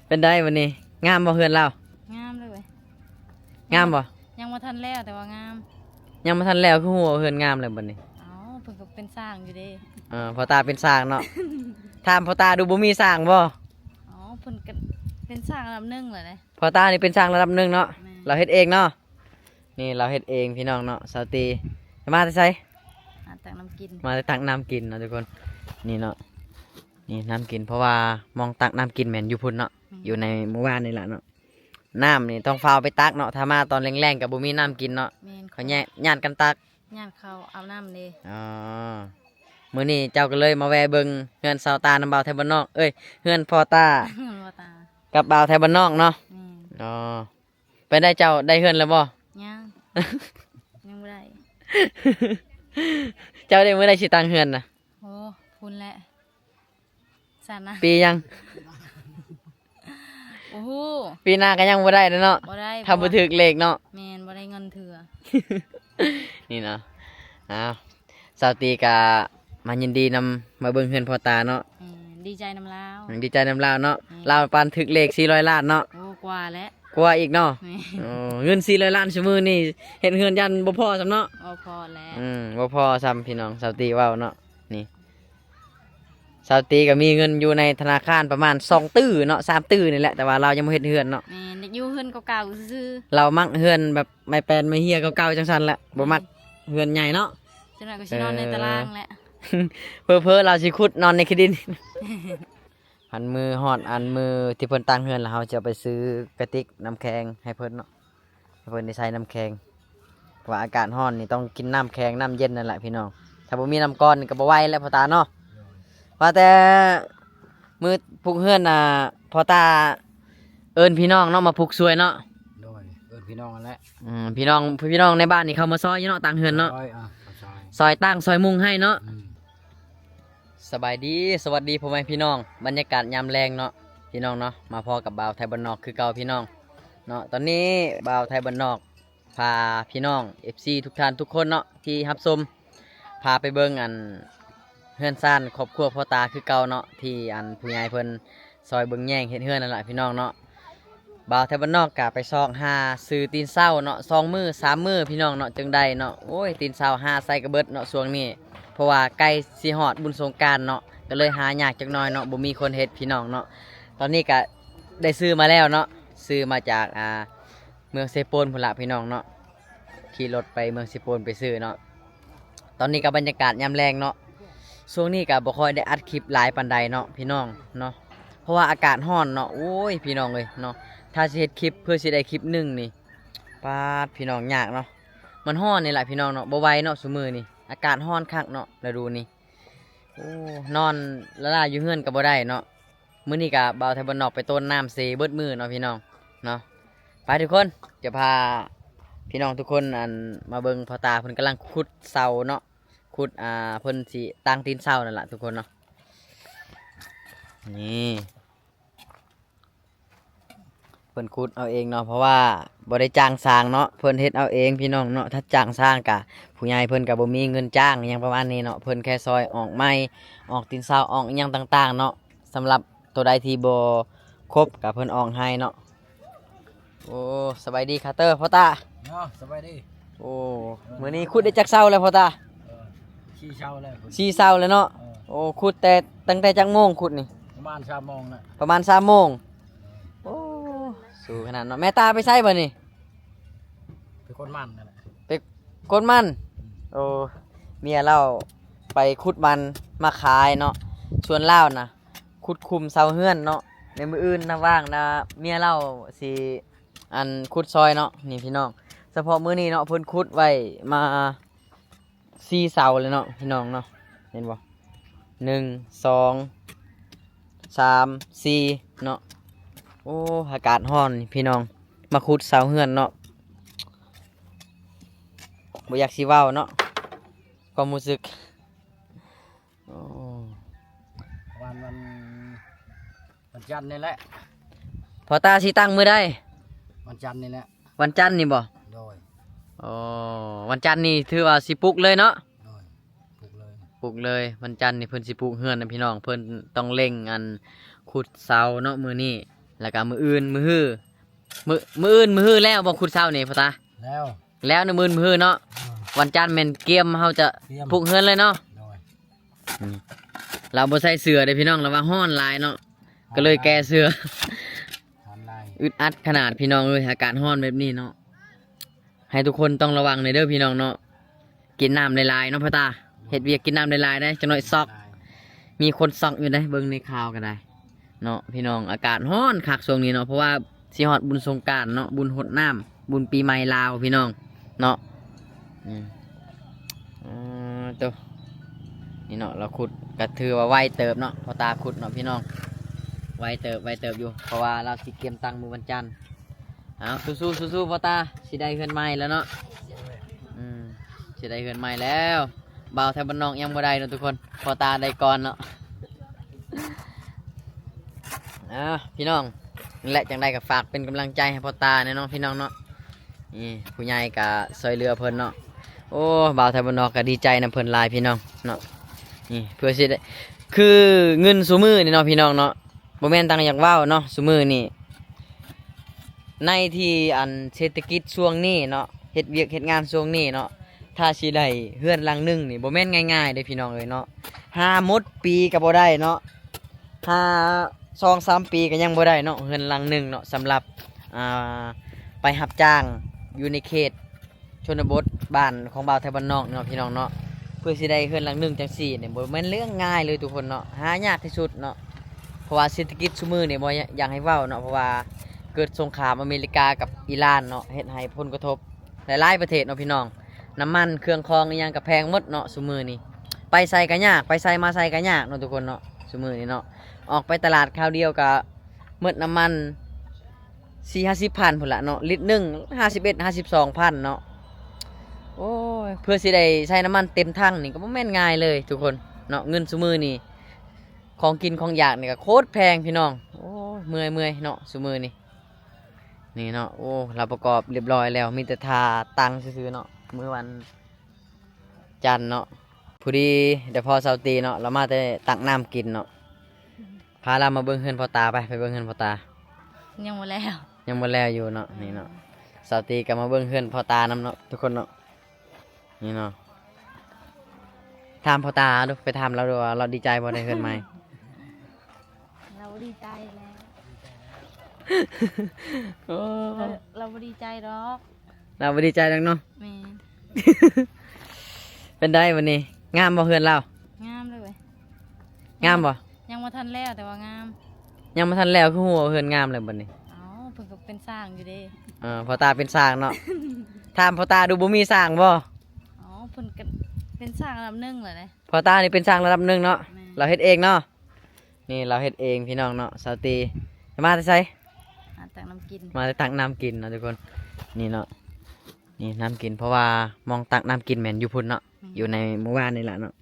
ເປັນໃດບັດນີ້ ງາມບໍ່ເຮືອນລາວ? ງາມເລີຍເວີຍ. ງາມບໍ່? ຍັງບໍ່ທັນແລ້ວ ແຕ່ວ່າງາມ. ຍັງບໍ່ທັນແລ້ວ ຄືຮູ້ວ່າເຮືອນງາມແລ້ວບັດນີ້? ເອົ້າ ເພິ່ນກໍເປັນຊ່າງຢູ່ເດ້. ເອີ ພໍ່ຕາເປັນຊ່າງເນາະ. ຖາມພໍ່ຕາດູ ບໍ່ມີຊ່າງບໍ່? ເອົ້າ ເພິ່ນກໍເປັນຊ່າງລະດັບໜຶ່ງແຫຼະເດ້. ພໍ່ຕານີ້ເປັນຊ່າງລະດັບໜຶ່ງເນາະ. ແມ່ນ. ລາວເຮັດເອງເນາະ. ນີ້ລາວເຮັດເອງພີ່ນ້ອງເນາະ ສາວຕີ. ມາແຕ່ໃສ? ມາຕັກນ້ຳກິນ. ມາແຕ່ຕັກນ້ຳກິນເນາະທຸກຄົນ. ນີ້ເນາະ ນີ້ນ້ຳກິນ ເພາະວ່າໝ່ອງຕັກນ້ຳກິນແມ່ນຢູ່ພຸ້ນເນາະ. ແມ່ນ. ຢູ່ໃນໝູ່ບ້ານນີ້ລະເນາະ. ນ້ຳນີ້ຕ້ອງຟ້າວໄປຕັກເນາະ ຖ້າມາຕອນແລງໆກໍບໍ່ມີນ້ຳກິນເນາະ. ແມ່ນ. ເຂົາແຍ່ ຢ້ານກັນຕັກ. ຢ້ານເຂົາອາບນ້ຳເດ້. ອໍ ມື້ນີ້ເຈົ້າກໍເລີຍມາແວ່ເບິ່ງເຮືອນສາວຕານຳບ່າວໄທບ້ານນອກ ເອີຍ ເຮືອນພໍ່ຕາ ເຮືອນພໍ່ຕາ ກັບບ່າວໄທບ້ານນອກເນາະ. ແມ່ນ. ອໍ ເປັນໃດ ເຈົ້າໄດ້ເຮືອນແລ້ວບໍ່? ຍັງ ຍັງບໍ່ໄດ້. ເຈົ້າໄດ້ມື້ໃດຊິຕັ້ງເຮືອນນະ? ໂອ້ ພຸ້ນແຫຼະ ຊັ້ນນະ. ປີຫຍັງ? ໂອ້ໂຫ ປີໜ້າກໍຍັງບໍ່ໄດ້ເນາະ. ບໍ່ໄດ້ ຖ້າບໍ່ຖືກເລກເນາະ. ແມ່ນ ບໍ່ໄດ້ເງິນເທື່ອ. ນີ້ເນາະ ອ້າວ ສາວຕີກະມາຍິນດີນຳ ມາເບິ່ງເຮືອນພໍ່ຕາເນາະ. ແມ່ນ ດີໃຈນຳລາວ. ອືມ ດີໃຈນຳລາວເນາະ. ແມ່ນ. ລາວປານຖືກເລກສີ່ຮ້ອຍລ້ານເນາະ. ໂອ້ ກວ່າແຫຼະ. ກວ່າອີກເນາະ. ແມ່ນ. ໂອ້ ເງິນສີ່ຮ້ອຍລ້ານຊຸມື້ນີ້ ເຮັດເຮືອນຢ້ານບໍ່ພໍຊ້ຳເນາະ. ບໍ່ພໍແຫຼະ. ອືມ ບໍ່ພໍຊ້ຳ ພີ່ນ້ອງ ສາວຕີເວົ້າເນາະ. ນີ້ ສາວຕີກໍມີເງິນຢູ່ໃນທະນາຄານປະມານສອງຕື້ເນາະ ສາມຕື້ນີ້ແຫຼະ ແຕ່ວ່າລາວຍັງບໍ່ເຮັດເຮືອນເນາະ. ແມ່ນ ຢາກຢູ່ເຮືອນເກົ່າໆຊື່ໆ. ລາວມັກເຮືອນແບບໄມ້ແປ້ນໄມ້ເຮຍເກົ່າໆຈັ່ງຊັ້ນແຫຼະ ບໍ່ມັກເຮືອນໃຫຍ່ເນາະ. ຈັກໜ້ອຍກໍຊິນອນໃນຕາລາງແຫຼະ. ເອີ ເຜີໆລາວຊິຂຸດນອນໃນຂີ້ດິນ. ອັນມື້ຮອດອັນມື້ທີ່ເພິ່ນຕັ້ງເຮືອນແລ້ວ ເຮົາຈະໄປຊື້ກະຕິກນ້ຳແຂງໃຫ້ເພິ່ນເນາະ. ເພິ່ນໄດ້ໃສ່ນ້ຳແຂງ ເພາະວ່າອາກາດຮ້ອນນີ້ຕ້ອງກິນນ້ຳແຂງ ນ້ຳເຢັນນັ້ນແຫຼະພີ່ນ້ອງ. ຖ້າບໍ່ມີນ້ຳກ້ອນນີ້ກໍບໍ່ໄຫວແລ້ວພໍ່ຕາເນາະ. ວ່າແຕ່ມື້ປຸກເຮືອນນະ ພໍ່ຕາເອີ້ນພີ່ນ້ອງເນາະ ມາປຸກຊ່ວຍເນາະ. ໂດຍ ເອີ້ນພີ່ນ້ອງນັ້ນແຫຼະ. ອືມ ພີ່ນ້ອງ ພີ່ນ້ອງໃນບ້ານນີ້ເຂົ້າມາຊ່ອຍຢູ່ເນາະ ຕັ້ງເຮືອນເນາະ. ຊ່ອຍ ອ່າ ຊ່ອຍ ຊ່ອຍຕັ້ງ ຊ່ອຍມຸງໃຫ້ເນາະ. ອືມ. ສະບາຍດີ ສະຫວັດດີພໍ່ແມ່ພີ່ນ້ອງ ບັນຍາກາດຍາມແລງເນາະ ພີ່ນ້ອງເນາະ. ມາພໍ້ກັບບ່າວໄທບ້ານນອກຄືເກົ່າພີ່ນ້ອງເນາະ. ຕອນນີ້ບ່າວໄທບ້ານນອກພາພີ່ນ້ອງ ເອັຟຊີ ທຸກທ່ານທຸກຄົນເນາະ ທີ່ຮັບຊົມ ພາໄປເບິ່ງອັນເຮືອນຊານຄອບຄົວພໍ່ຕາຄືເກົ່າເນາະ ທີ່ອັນຜູ້ໃຫຍ່ເພິ່ນ ຊ່ອຍເບິ່ງແຍງເຮັດເຮືອນນັ້ນລະພີ່ນ້ອງເນາະ. ບ່າວໄທບ້ານນອກກະໄປຊອກຫາຊື້ຕີນເສົາເນາະ ສອງມື້ສາມມື້ພີ່ນ້ອງເນາະ ຈຶ່ງໄດ້ເນາະ. ໂອ້ຍ ຕີນເສົາຫາໃສກະເບິດເນາະຊ່ວງນີ້ ເພາະວ່າໃກ້ຊິຮອດບຸນສົງການເນາະ ກະເລີຍຫາຍາກຈັກໜ້ອຍເນາະ ບໍ່ມີຄົນເຮັດພີ່ນ້ອງເນາະ. ຕອນນີ້ກະໄດ້ຊື້ມາແລ້ວເນາະ ຊື້ມາຈາກ ອ່າ ເມືອງເຊໂປນພຸ້ນລະພີ່ນ້ອງເນາະ. ຂີ່ລົດໄປເມືອງເຊໂປນໄປຊື້ເນາະ. ຕອນນີ້ກໍບັນຍາກາດຍາມແລງເນາະ ຊ່ວງນີ້ກໍບໍ່ຄ່ອຍໄດ້ອັດຄລິບຫຼາຍປານໃດເນາະພີ່ນ້ອງເນາະ ເພາະວ່າອາກາດຮ້ອນເນາະ. ໂອ້ຍ ພີ່ນ້ອງເອີຍເນາະ ຖ້າຊິເຮັດຄລິບເພື່ອຊິໄດ້ຄລິບໜຶ່ງນີ້ ປາດ ພີ່ນ້ອງ ຍາກເນາະ. ມັນຮ້ອນນີ້ແຫຼະພີ່ນ້ອງເນາະ ບໍ່ໄຫວເນາະຊຸມື້ນີ້ ອາກາດຮ້ອນຄັກເນາະ ລະດູນີ້. ໂອ້ ນອນລ້າໆຢູ່ເຮືອນກໍບໍ່ໄດ້ເນາະ. ມື້ນີ້ກະບ່າວໄທບ້ານນອກໄປໂຕນນ້ຳເຊເບິດມື້ເນາະພີ່ນ້ອງເນາະ. ໄປທຸກຄົນ ຈະພາພີ່ນ້ອງທຸກຄົນ ອັນ ມາເບິ່ງພໍ່ຕາເພິ່ນກຳລັງຂຸດເສົາເນາະ ຂຸດ ອ່າ ເພິ່ນຊິຕັ້ງຕີນເສົານັ້ນລະທຸກຄົນເນາະ. ນີ້ ເພິ່ນຂຸດເອົາເອງເນາະ ເພາະວ່າບໍ່ໄດ້ຈ້າງຊ່າງເນາະ ເພິ່ນເຮັດເອົາເອງພີ່ນ້ອງເນາະ. ຖ້າຈ້າງຊ່າງກະ ຜູ້ໃຫຍ່ເພິ່ນກະບໍ່ມີເງິນຈ້າງຫຍັງປະມານນີ້ເນາະ ເພິ່ນແຄ່ຊ່ອຍອອກໄມ້ ອອກຕີນເສົາ ອອກອີ່ຫຍັງຕ່າງໆເນາະ. ສຳລັບໂຕໃດທີ່ບໍ່ຄົບກະເພິ່ນອອກໃຫ້ເນາະ. ໂອ້ ສະບາຍດີຄາເຕີ ພໍ່ຕາ. ເນາະ ສະບາຍດີ. ໂອ້ ມື້ນີ້ຂຸດໄດ້ຈັກເສົາແລ້ວພໍ່ຕາ? ເອີ ສີ່ເສົາແລ້ວ ສີ່ເສົາແລ້ວເນາະ. ເອີ ໂອ້ ຂຸດແຕ່ ຕັ້ງແຕ່ຈັກໂມງຂຸດນີ້? ປະມານສາມໂມງນະ. ປະມານສາມໂມງ. ໂອ້ ສູ້ຂະໜາດເນາະ. ແມ່ຕາໄປໃສບັດນີ້? ໄປກົນມັນນັ້ນແຫຼະ. ໄປກົນມັນ. ອືມ. ໂອ້ ເມຍລາວໄປຂຸດມັນມາຂາຍເນາະ ສ່ວນລາວນະ ຂຸດຂຸມເສົາເຮືອນເນາະ. ໃນມື້ອື່ນນະ ວ່າງນະ ເມຍລາວຊິ ອັນ ຂຸດຊ່ອຍເນາະ. ນີ້ພີ່ນ້ອງ ສະເພາະມື້ນີ້ເນາະ ເພິ່ນຂຸດໄວ້ມາ ສີ່ເສົາເລີຍເນາະພີ່ນ້ອງເນາະ. ເຫັນບໍ່? ໜຶ່ງ ສອງ ສາມ ສີ່ເນາະ. ໂອ້ ອາກາດຮ້ອນພີ່ນ້ອງ ມາຂຸດເສົາເຮືອນເນາະ. ບໍ່ຢາກຊິເວົ້າເນາະ ຄວາມຮູ້ສຶກ. ໂອ້ ວັນ ວັນ ວັນຈັນນີ້ແຫຼະ. ພໍ່ຕາຊິຕັ້ງມື້ໃດ? ວັນຈັນນີ້ແຫຼະ. ວັນຈັນນີ້ບໍ່? ໂດຍ. ອໍ ວັນຈັນນີ້ຖືວ່າຊິປຸກເລີຍເນາະ? ໂດຍ ປຸກເລີຍ ປຸກເລີຍ. ວັນຈັນນີ້ເພິ່ນຊິປຸກເຮືອນນະພີ່ນ້ອງ ເພິ່ນຕ້ອງເລັ່ງ ອັນ ຂຸດເສົາເນາະມື້ນີ້. ແລ້ວກໍມື້ອື່ນ ມື້ຮື ມື້ ມື້ອື່ນ ມື້ຮືແລ້ວບໍ່ ຂຸດເຊົ້ານີ້ພໍ່ຕາ? ແລ້ວ ແລ້ວມື້ອື່ນ ມື້ຮືເນາະ. ເອີ ວັນຈັນແມ່ນກຽມ ເຮົາຈະ ກຽມ ປຸກເຮືອນເລີຍເນາະ. ໂດຍ ອືມ ລາວບໍ່ໃສ່ເສື້ອເດ້ພີ່ນ້ອງ ລາວວ່າຮ້ອນຫຼາຍເນາະ ກໍເລີຍແກ່ເສື້ອ. ຮ້ອນຫຼາຍ ອຶດອັດຂະໜາດພີ່ນ້ອງເອີຍ ອາກາດຮ້ອນແບບນີ້ເນາະ. ໃຫ້ທຸກຄົນຕ້ອງລະວັງແດ່ເດີພີ່ນ້ອງເນາະ ກິນນ້ຳຫຼາຍໆເນາະພໍ່ຕາ. ເຮັດວຽກກິນນ້ຳຫຼາຍໆເດ້ ຈັກໜ້ອຍຊັອກ ມີຄົນຊັອກຢູ່ເດ້ ເບິ່ງໃນຂ່າວກໍໄດ້ເນາະພີ່ນ້ອງ. ອາກາດຮ້ອນຄັກຊ່ວງນີ້ເນາະ ເພາະວ່າຊິຮອດບຸນສົງການເນາະ ບຸນຫົດນ້ຳ ບຸນປີໃໝ່ລາວພີ່ນ້ອງເນາະ. ອືມ ເອີ ໂຕ ນີ້ເນາະ ລາວຂຸດກໍຖືວ່າໄວເຕີບເນາະ ພໍ່ຕາຂຸດເນາະພີ່ນ້ອງ ໄວເຕີບ ໄວເຕີບຢູ່ ເພາະວ່າລາວຊິກຽມຕັ້ງມື້ວັນຈັນ. ເອົາ ສູ້ໆ ສູ້ໆ ພໍ່ຕາ ຊິໄດ້ເຮືອນໃໝ່ແລ້ວເນາະ. ອືມ ຊິໄດ້ເຮືອນໃໝ່ແລ້ວ ບ່າວໄທບ້ານນອກຍັງບໍ່ໄດ້ເນາະທຸກຄົນ ພໍ່ຕາໄດ້ກ່ອນເນາະ. ເອົາ ພີ່ນ້ອງ ນັ້ນແຫຼະ ຈັ່ງໃດກໍຝາກເປັນກຳລັງໃຈໃຫ້ພໍ່ຕາແດ່ເນາະ ພີ່ນ້ອງເນາະ. ນີ້ຜູ້ໃຫຍ່ກໍຊ່ວຍເຫຼືອເພິ່ນເນາະ. ໂອ້ ບ່າວໄທບ້ານນອກກໍດີໃຈນຳເພິ່ນຫຼາຍພີ່ນ້ອງເນາະ. ນີ້ເພື່ອຊິໄດ້ ຄືເງິນຊຸມື້ນີ້ເນາະ ພີ່ນ້ອງເນາະ ບໍ່ແມ່ນຕ່າງຢາກເວົ້າເນາະ ຊຸມື້ນີ້ ໃນທີ່ອັນເສດຖະກິດຊ່ວງນີ້ເນາະ ເຮັດວຽກເຮັດງານຊ່ວງນີ້ເນາະ ຖ້າຊິໄດ້ເຮືອນຫຼັງໜຶ່ງນີ້ ບໍ່ແມ່ນງ່າຍໆເດ້ພີ່ນ້ອງເອີຍເນາະ. ຫາໝົດປີກໍບໍ່ໄດ້ເນາະ ຫາສອງສາມປີກໍຍັງບໍ່ໄດ້ເນາະ ເຮືອນຫຼັງໜຶ່ງເນາະ. ສຳລັບ ອ່າ ໄປຮັບຈ້າງຢູ່ໃນເຂດ ຊົນນະບົດ ບ້ານຂອງບ່າວໄທບ້ານນອກເນາະ ພີ່ນ້ອງເນາະ. ເພື່ອຊິໄດ້ເຮືອນຫຼັງໜຶ່ງຈັ່ງຊີ້ນີ້ ບໍ່ແມ່ນເລື່ອງງ່າຍເລີຍທຸກຄົນເນາະ ຫາຍາກທີ່ສຸດເນາະ. ເພາະວ່າເສດຖະກິດຊຸມື້ນີ້ບໍ່ຢາກໃຫ້ເວົ້າເນາະ ເພາະວ່າເກີດສົງຄາມອາເມລິກາກັບອີຣານເນາະ ເຮັດໃຫ້ຜົນກະທົບຫຼາຍໆປະເທດເນາະ ພີ່ນ້ອງ. ນ້ຳມັນເຄື່ອງຂອງອີ່ຫຍັງກໍແພງໝົດເນາະຊຸມື້ນີ້ ໄປໃສກໍຍາກ ໄປໃສມາໃສກໍຍາກເນາະທຸກຄົນເນາະ. ຊຸມື້ນີ້ເນາະ ອອກໄປຕະຫຼາດຄາວດຽວກໍໝົດນ້ຳມັນ ສີ່ຫ້າສິບພັນພຸ້ນລະເນາະ ລິດໜຶ່ງ ຫ້າສິບເອັດ ຫ້າສິບສອງພັນເນາະ. ໂອ້ຍ ເພື່ອຊິໄດ້ໃຊ້ນ້ຳມັນເຕັມຖັງນີ້ກໍບໍ່ແມ່ນງ່າຍເລີຍທຸກຄົນເນາະ. ເງິນຊຸມື້ນີ້ ຂອງກິນຂອງຢາກນີ້ກໍໂຄດແພງພີ່ນ້ອງ. ໂອ້ຍ ເມື່ອຍໆເນາະຊຸມື້ນີ້. ນີ້ເນາະ ໂອ້ ລາວປະກອບຮຽບຮ້ອຍແລ້ວ ມີແຕ່ຖ້າຕັ້ງຊື່ໆເນາະ ມື້ວັນ ຈັນເນາະ. ພໍດີໄດ້ພໍ້ສາວຕີເນາະ ລາວມາແຕ່ຕັກນ້ຳກິນເນາະ. ພາລາວມາເບິ່ງເຮືອນພໍ່ຕາ ໄປ ໄປເບິ່ງເຮືອນພໍ່ຕາ. ຍັງບໍ່ແລ້ວ ຍັງບໍ່ແລ້ວຢູ່ເນາະ. ອືມ ນີ້ເນາະ ສາວຕີກໍມາເບິ່ງເຮືອນພໍ່ຕານຳເນາະທຸກຄົນເນາະ. ນີ້ເນາະ ຖາມພໍ່ຕາດູ ໄປຖາມລາວດູວ່າລາວດີໃຈບໍ່ໄດ້ເຮືອນໃໝ່? ລາວບໍ່ດີໃຈແລ້ວ ໂອ້ ລາວ ລາວບໍ່ດີໃຈດອກ. ລາວບໍ່ດີໃຈດອກເນາະ. ແມ່ນ ເປັນໃດບັດນີ້ ງາມບໍ່ເຮືອນລາວ? ງາມເລີຍ ງາມບໍ່? ຍັງບໍ່ທັນແລ້ວ ແຕ່ວ່າງາມ. ຍັງບໍ່ທັນແລ້ວ ຄືຮູ້ວ່າເຮືອນງາມແລ້ວບັດນີ້? ເອົ້າ ເພິ່ນກໍເປັນຊ່າງຢູ່ເດ້. ເອີ ພໍ່ຕາເປັນຊ່າງເນາະ. ຖາມພໍ່ຕາດູ ບໍ່ມີຊ່າງບໍ່? ເອົ້າ ເພິ່ນກໍເປັນຊ່າງລະດັບໜຶ່ງແລ້ວເດ້. ພໍ່ຕານີ້ເປັນຊ່າງລະດັບໜຶ່ງເນາະ. ແມ່ນ ລາວເຮັດເອງເນາະ. ນີ້ລາວເຮັດເອງພີ່ນ້ອງເນາະ ສາວຕີ. ມາແຕ່ໃສ? ມາຕັກນ້ຳກິນ ມາແຕ່ຕັກນ້ຳກິນເນາະທຸກຄົນ. ນີ້ເນາະ ນີ້ນ້ຳກິນ ເພາະວ່າໝ່ອງຕັກນ້ຳກິນແມ່ນຢູ່ພຸ້ນເນາະ. ແມ່ນ ຢູ່ໃນໝູ່ບ້ານນີ້ລະເນາະ.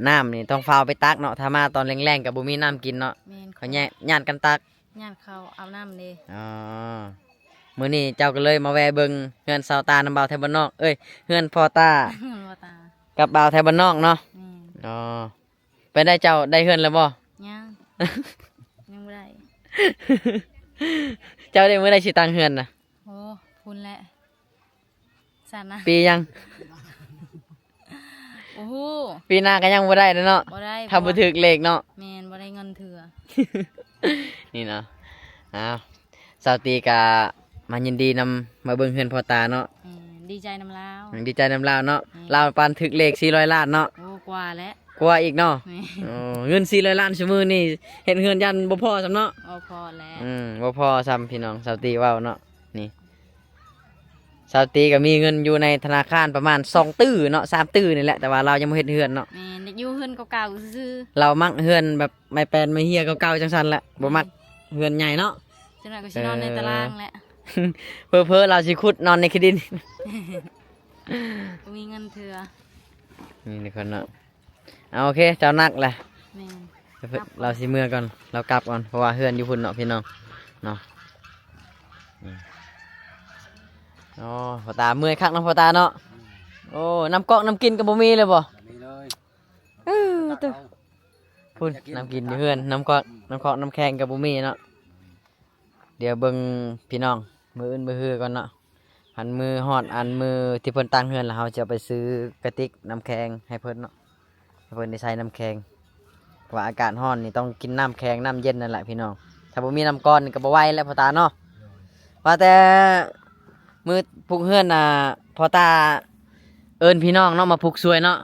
ນ້ຳນີ້ຕ້ອງຟ້າວໄປຕັກເນາະ ຖ້າມາຕອນແລງໆກໍບໍ່ມີນ້ຳກິນເນາະ. ແມ່ນ ເຂົາແຍ່ ຢ້ານກັນຕັກ ຢ້ານເຂົາອາບນ້ຳເດ້. ອໍ ມື້ນີ້ເຈົ້າກໍເລີຍມາແວ່ເບິ່ງເຮືອນສາວຕານຳບ່າວໄທບ້ານນອກ ເອີຍ ເຮືອນພໍ່ຕາ ເຮືອນພໍ່ຕາ ກັບບ່າວໄທບ້ານນອກເນາະ. ແມ່ນ ອໍ ເປັນໃດເຈົ້າໄດ້ເຮືອນແລ້ວບໍ່? ຍັງ ຍັງບໍ່ໄດ້. ເຈົ້າໄດ້ມື້ໃດຊິຕັ້ງເຮືອນນະ? ໂອ້ ພຸ້ນແຫຼະ ຊັ້ນນະ. ປີຫຍັງ? ໂອ້ໂຫ ປີໜ້າກໍຍັງບໍ່ໄດ້ເນາະ. ບໍ່ໄດ້ ຖ້າບໍ່ຖືກເລກເນາະ. ແມ່ນ ບໍ່ໄດ້ເງິນເທື່ອ. ນີ້ເນາະ ອ້າວ ສາວຕີກະມາຍິນດີນຳ ມາເບິ່ງເຮືອນພໍ່ຕາເນາະ. ແມ່ນ ດີໃຈນຳລາວ ດີໃຈນຳລາວເນາະ. ແມ່ນ ລາວປານຖືກເລກສີ່ຮ້ອຍລ້ານເນາະ. ໂອ້ ກວ່າແຫຼະ ກວ່າອີກເນາະ. ແມ່ນ ໂອ້ ເງິນສີ່ຮ້ອຍລ້ານຊຸມື້ນີ້ ເຮັດເຮືອນຢ້ານບໍ່ພໍຊ້ຳເນາະ. ບໍ່ພໍແຫຼະ ອືມ ບໍ່ພໍຊ້ຳ ພີ່ນ້ອງ ສາວຕີເວົ້າເນາະ. ນີ້ ສາວຕີກໍມີເງິນຢູ່ໃນທະນາຄານປະມານສອງຕື້ເນາະ ສາມຕື້ນີ້ແຫຼະ ແຕ່ວ່າລາວຍັງບໍ່ເຮັດເຮືອນເນາະ. ແມ່ນ ຢາກຢູ່ເຮືອນເກົ່າໆຊື່ໆ. ລາວມັກເຮືອນແບບໄມ້ແປ້ນໄມ້ເຫື່ອເກົ່າໆຈັ່ງຊັ້ນແຫຼະ ບໍ່ມັກເຮືອນໃຫຍ່ເນາະ. ຈັ່ງໃດກໍຊິນອນໃນຕາລາງແຫຼະ. ເຜີໆລາວຊິຂຸດນອນໃນຂີ້ດິນ. ບໍ່ມີເງິນເທື່ອ. ນີ້ທຸກຄົນເນາະ. ເອົາ ໂອເຄ ເຈົ້ານັກແຫຼະ. ແມ່ນ ລາວຊິເມືອກ່ອນ ລາວກັບກ່ອນ ເພາະວ່າເຮືອນຢູ່ພຸ້ນເນາະ ພີ່ນ້ອງເນາະ. ອໍ ພໍ່ຕາເມື່ອຍຄັກເນາະ ພໍ່ຕາເນາະ. ໂອ້ ນ້ຳກອກນ້ຳກິນກໍບໍ່ມີເລີຍບໍ່? ບໍ່ມີເລີຍ. ເອີ ໂຕ ພຸ້ນ ນ້ຳກິນຢູ່ເຮືອນ ນ້ຳກອກ ນ້ຳກອກນ້ຳແຂງກໍບໍ່ມີເນາະ. ດຽວເບິ່ງພີ່ນ້ອງ ມື້ອື່ນມື້ຮືກ່ອນເນາະ. ຄັນມື້ຮອດອັນມື້ທີ່ເພິ່ນຕັ້ງເຮືອນແລ້ວ ເຮົາຈະໄປຊື້ກະຕິກນ້ຳແຂງໃຫ້ເພິ່ນເນາະ ໃຫ້ເພິ່ນໄດ້ໃສ່ນ້ຳແຂງ ເພາະວ່າອາກາດຮ້ອນນີ້ຕ້ອງກິນນ້ຳແຂງນ້ຳເຢັນນັ້ນແຫຼະພີ່ນ້ອງ. ຖ້າບໍ່ມີນ້ຳກ້ອນນີ້ກໍບໍ່ໄຫວແລ້ວພໍ່ຕາເນາະ. ວ່າແຕ່ມື້ປຸກເຮືອນນະ ພໍ່ຕາເອີ້ນພີ່ນ້ອງເນາະ ມາປຸກຊ່ວຍເນາະ.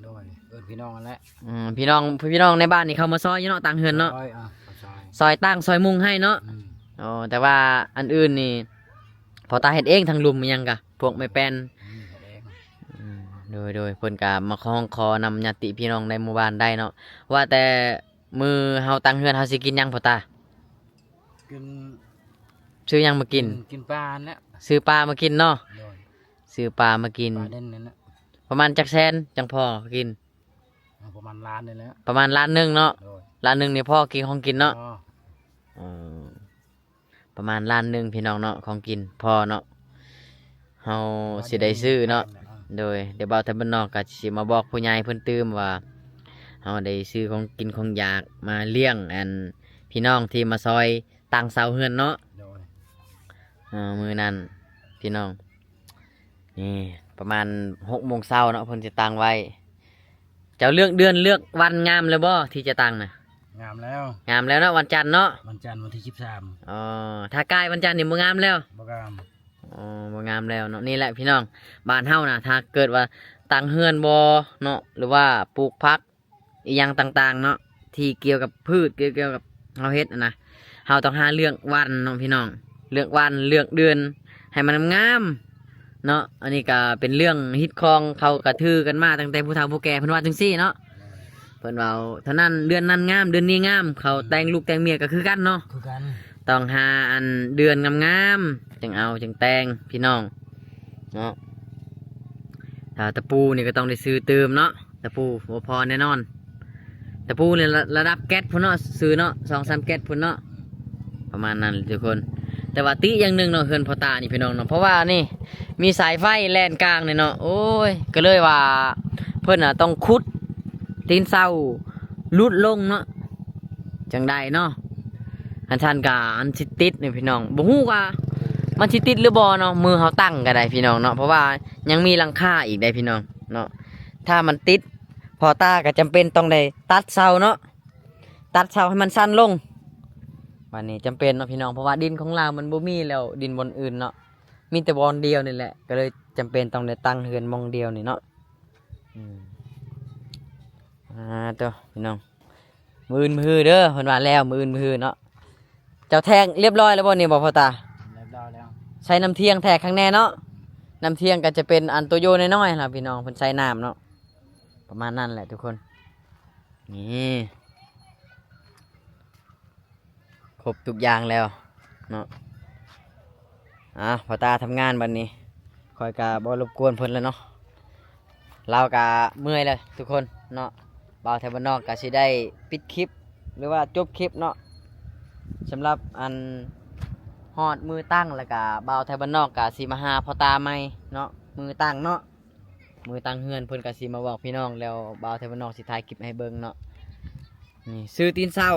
ໂດຍ ເອີ້ນພີ່ນ້ອງຫັ້ນແຫຼະ. ອືມ ພີ່ນ້ອງ ພີ່ນ້ອງໃນບ້ານນີ້ເຂົ້າມາຊ່ອຍຢູ່ເນາະ ຕັ້ງເຮືອນເນາະ. ຊ່ອຍ ເອີ ເຂົ້າຊ່ອຍ ຊ່ອຍຕັ້ງ ຊ່ອຍມຸງໃຫ້ເນາະ. ອືມ ໂອ້ ແຕ່ວ່າອັນອື່ນນີ້ພໍ່ຕາເຮັດເອງ ທັງລຸ່ມອີ່ຫຍັງກະ ພວກໄມ້ແປ້ນ. ອືມ ເຮັດເອງ. ອືມ ໂດຍ ໂດຍ ເພິ່ນກະມາຮ້ອງຂໍນຳຍາດຕິພີ່ນ້ອງໃນໝູ່ບ້ານໄດ້ເນາະ. ວ່າແຕ່ມື້ເຮົາຕັ້ງເຮືອນ ເຮົາຊິກິນຫຍັງພໍ່ຕາ? ກິນ ຊື້ຫຍັງມາກິນ? ກິນ ກິນປາຫັ້ນແຫຼະ. ຊື້ປາມາກິນເນາະ. ໂດຍ ຊື້ປາມາກິນ ປາເດັ່ນນັ້ນແຫຼະ. ປະມານຈັກແສນຈັ່ງພໍກິນ? ເອົາປະມານລ້ານນີ້ແຫຼະ. ປະມານລ້ານໜຶ່ງເນາະ. ໂດຍ ລ້ານໜຶ່ງນີ້ພໍກິນຂອງກິນເນາະ. ອໍ ເອີ ປະມານລ້ານໜຶ່ງພີ່ນ້ອງເນາະ ຂອງກິນພໍເນາະ ເຮົາຊິໄດ້ຊື້ເນາະ. ໂດຍ ດຽວບ່າວໄທບ້ານນອກກໍຊິມາບອກຜູ້ໃຫຍ່ເພິ່ນຕື່ມວ່າ ເຮົາໄດ້ຊື້ຂອງກິນຂອງຢາກມາລ້ຽງອັນພີ່ນ້ອງທີ່ມາຊ່ອຍຕັ້ງເສົາເຮືອນເນາະ. ໂດຍ ເອີ ມື້ນັ້ນພີ່ນ້ອງ ນີ້ປະມານຫົກໂມງເຊົ້າເນາະ ເພິ່ນຈະຕັ້ງໄວ້. ເຈົ້າເລືອກເດືອນເລືອກວັນງາມແລ້ວບໍ່ ທີ່ຈະຕັ້ງນະ? ງາມແລ້ວ ງາມແລ້ວເນາະ. ວັນຈັນເນາະ. ວັນຈັນ ວັນທີສິບສາມ. ອໍ ຖ້າກາຍວັນຈັນນີ້ບໍ່ງາມແລ້ວ? ບໍ່ງາມ. ອໍ ບໍ່ງາມແລ້ວເນາະ. ນີ້ແຫຼະພີ່ນ້ອງ ບ້ານເຮົານະ ຖ້າເກີດວ່າຕັ້ງເຮືອນບໍ່ເນາະ ຫຼືວ່າປູກຜັກ ອີ່ຫຍັງຕ່າງໆເນາະ ທີ່ກ່ຽວກັບພືດ ກ່ຽວກັບເຮົາເຮັດຫັ້ນນະ ເຮົາຕ້ອງຫາເລືອກວັນເນາະພີ່ນ້ອງ ເລືອກວັນ ເລືອກເດືອນໃຫ້ມັນງາມໆເນາະ. ອັນນີ້ກໍເປັນເລື່ອງຮິດຄອງ ເຂົາກໍຖືກັນມາຕັ້ງແຕ່ຜູ້ເຖົ້າຜູ້ແກ່ ເພິ່ນວ່າຈັ່ງຊີ້ເນາະ. ເພິ່ນເວົ້າເທົ່ານັ້ນ ເດືອນນັ້ນງາມ ເດືອນນີ້ງາມ ເຂົາແຕ່ງລູກແຕ່ງເມຍກໍຄືກັນເນາະ ຄືກັນ. ຕ້ອງຫາອັນເດືອນງາມໆ ຈຶ່ງເອົາຈຶ່ງແຕ່ງພີ່ນ້ອງເນາະ. ຖ້າຕະປູນີ້ກໍຕ້ອງໄດ້ຊື້ຕື່ມເນາະ ຕະປູບໍ່ພໍແນ່ນອນ. ຕະປູນີ້ລະ ລະດັບແກັດພຸ້ນເນາະ ຊື້ເນາະ ສອງສາມແກັດພຸ້ນເນາະ ປະມານນັ້ນທຸກຄົນ. ແຕ່ວ່າຕິຢ່າງໜຶ່ງເນາະ ເຮືອນພໍ່ຕານີ້ພີ່ນ້ອງເນາະ ເພາະວ່ານີ້ມີສາຍໄຟແລ່ນກາງນີ້ເນາະ. ໂອ້ຍ ກໍເລີຍວ່າເພິ່ນນະຕ້ອງຂຸດຕີນເສົາຫຼຸດລົງເນາະ ຈັ່ງໃດເນາະ. ອັນຊັ້ນກະອັນຊິຕິດນີ້ພີ່ນ້ອງ ບໍ່ຮູ້ວ່າມັນຊິຕິດຫຼືບໍ່ເນາະ ມື້ເຮົາຕັ້ງກໍໄດ້ພີ່ນ້ອງເນາະ ເພາະວ່າຍັງມີຫຼັງຄາອີກໄດ໋ພີ່ນ້ອງເນາະ. ຖ້າມັນຕິດ ພໍ່ຕາກໍຈຳເປັນຕ້ອງໄດ້ຕັດເສົາເນາະ ຕັດເສົາໃຫ້ມັນສັ້ນລົງ. ບາດນີ້ຈຳເປັນເນາະພີ່ນ້ອງ ເພາະວ່າດິນຂອງລາວມັນບໍ່ມີແລ້ວ ດິນບ່ອນອື່ນເນາະ ມີແຕ່ບ່ອນດຽວນີ້ແຫຼະ ກໍເລີຍຈຳເປັນຕ້ອງໄດ້ຕັ້ງເຮືອນໝ່ອງດຽວນີ້ເນາະ. ອືມ ອ່າ ໂຕ ພີ່ນ້ອງ ມື້ອື່ນມື້ຮືເດີ ເພິ່ນວ່າແລ້ວ ມື້ອື່ນມື້ຮືເນາະ. ເຈົ້າແທງລຽບຮ້ອຍແລ້ວບໍ່ນີ້ ບໍ່ພໍ່ຕາ? ລຽບຮ້ອຍແລ້ວ. ໃສ່ນ້ຳທຽງແທກຂ້າງແນ່ເນາະ ນ້ຳທຽງກໍຈະເປັນອັນໂຕໂຍນ້ອຍໆຫັ້ນລະພີ່ນ້ອງ ເພິ່ນໃສ່ນ້ຳເນາະ ປະມານນັ້ນແຫຼະທຸກຄົນ. ນີ້ ຄົບທຸກຢ່າງແລ້ວເນາະ. ອ່າ ພໍ່ຕາທຳງານບັດນີ້ ຂ້ອຍກະບໍ່ລົບກວນເພິ່ນແລ້ວເນາະ ລາວກະເມື່ອຍແລ້ວທຸກຄົນເນາະ. ບ່າວໄທບ້ານນອກກະຊິໄດ້ປິດຄລິບ ຫຼືວ່າຈົບຄລິບເນາະ. ສຳລັບອັນຮອດມື້ຕັ້ງ ແລ້ວກະບ່າວໄທບ້ານນອກກະຊິມາຫາພໍ່ຕາໃໝ່ເນາະ ມື້ຕັ້ງເນາະ. ມື້ຕັ້ງເຮືອນເພິ່ນກໍຊິມາບອກພີ່ນ້ອງ ແລ້ວບ່າວໄທບ້ານນອກຊິຖ່າຍຄລິບໃຫ້ເບິ່ງເນາະ. ນີ້ ຊື້ຕີນເສົາ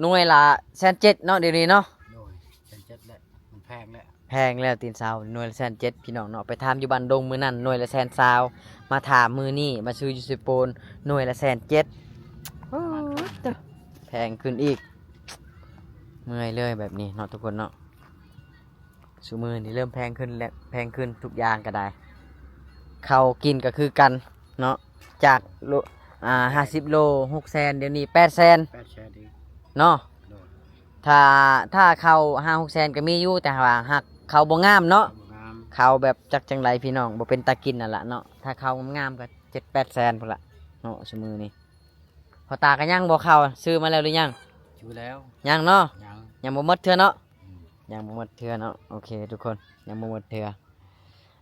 ໜ່ວຍລະແສນເຈັດເນາະ ດຽວນີ້ເນາະ. ໂດຍ ແສນເຈັດແຫຼະ ມັນແພງແຫຼະ ແພງແລ້ວ ຕີນເສົາໜ່ວຍລະແສນເຈັດພີ່ນ້ອງເນາະ. ໄປຖາມຢູ່ບ້ານດົງມື້ນັ້ນໜ່ວຍລະແສນຊາວ ມາຖາມມື້ນີ້ມາຊື້ຢູ່ເຊໂປນໜ່ວຍລະແສນເຈັດ. ໂອ້ ແພງຂຶ້ນອີກ ເມື່ອຍເລີຍແບບນີ້ເນາະທຸກຄົນເນາະ. ຊຸມື້ນີ້ເລີ່ມແພງຂຶ້ນແລ້ວ ແພງຂຶ້ນທຸກຢ່າງກໍໄດ້ ເຂົ້າກິນກໍຄືກັນເນາະ ຈາກໂລ ອ່າ ຫ້າສິບໂລ ຫົກແສນ ດຽວນີ້ແປດແສນ ແປດແສນອີກເນາະ. ໂດຍ ຖ້າ ຖ້າເຂົ້າຫ້າຫົກແສນກໍມີຢູ່ ແຕ່ວ່າຫາກເຂົ້າບໍ່ງາມເນາະ ບໍ່ງາມ ເຂົ້າແບບຈັກຈັ່ງໃດພີ່ນ້ອງ ບໍ່ເປັນຕາກິນນັ້ນລະເນາະ. ຖ້າເຂົ້າງາມໆກໍເຈັດແປດແສນພຸ້ນລະເນາະ ຊຸມື້ນີ້. ພໍ່ຕາກໍຍັງບໍ່ເຂົ້າ ຊື້ມາແລ້ວຫຼືຍັງ? ຊື້ແລ້ວ ຍັງເນາະ ຍັງ ຍັງບໍ່ໝົດເທື່ອເນາະ. ອືມ ຍັງບໍ່ໝົດເທື່ອເນາະ. ໂອເຄທຸກຄົນ ຍັງບໍ່ໝົດເທື່ອ.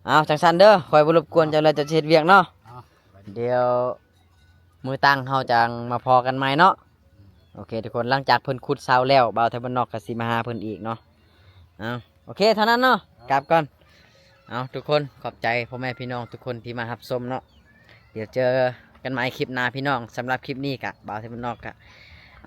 ເອົາ ຈັ່ງຊັ້ນເດີ ຂ້ອຍບໍ່ລົບກວນເຈົ້າແລ້ວ ເຈົ້າຊິເຮັດວຽກເນາະ. ເອົາ ໄປເດີ ດຽວມື້ຕັ້ງເຮົາຈັ່ງມາພໍ້ກັນໃໝ່ເນາະ. ອືມ ໂອເຄທຸກຄົນ ຫຼັງຈາກເພິ່ນຂຸດເສົາແລ້ວ ບ່າວໄທບ້ານນອກກໍຊິມາຫາເພິ່ນອີກເນາະ. ເອົາ ໂອເຄ ເທົ່ານັ້ນເນາະ ເອົາ ກັບກ່ອນ. ເອົາ ທຸກຄົນ ຂອບໃຈພໍ່ແມ່ພີ່ນ້ອງທຸກຄົນທີ່ມາຮັບຊົມເນາະ. ດຽວເຈີກັນໃໝ່ຄລິບໜ້າພີ່ນ້ອງ. ສຳລັບຄລິບນີ້ກະ ບ່າວໄທບ້ານນອກກະ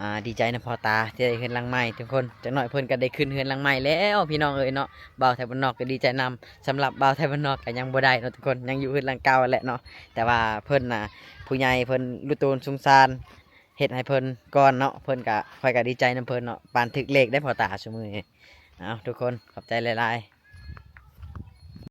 ອ່າ ດີໃຈນຳພໍ່ຕາທີ່ໄດ້ເຮືອນຫຼັງໃໝ່ທຸກຄົນ. ຈັກໜ້ອຍເພິ່ນກໍໄດ້ຂຶ້ນເຮືອນຫຼັງໃໝ່ແລ້ວ ພີ່ນ້ອງເອີຍເນາະ. ບ່າວໄທບ້ານນອກກໍດີໃຈນຳ. ສຳລັບບ່າວໄທບ້ານນອກກໍຍັງບໍ່ໄດ້ເນາະທຸກຄົນ, ຍັງຢູ່ເຮືອນຫຼັງເກົ່າແຫຼະເນາະ. ແຕ່ວ່າເພິ່ນນະ ຜູ້ໃຫຍ່ເພິ່ນລຸໂຕນສົງສານ ເຮັດໃຫ້ເພິ່ນກ່ອນເນາະ. ເພິ່ນກະ ຂ້ອຍກະດີໃຈນຳເພິ່ນເນາະ. ປານຖືກເລກໄດ້ພໍ່ຕາຊຸມື້ນີ້. ເອົາ ທຸກຄົນ ຂອບໃຈຫຼາຍໆ.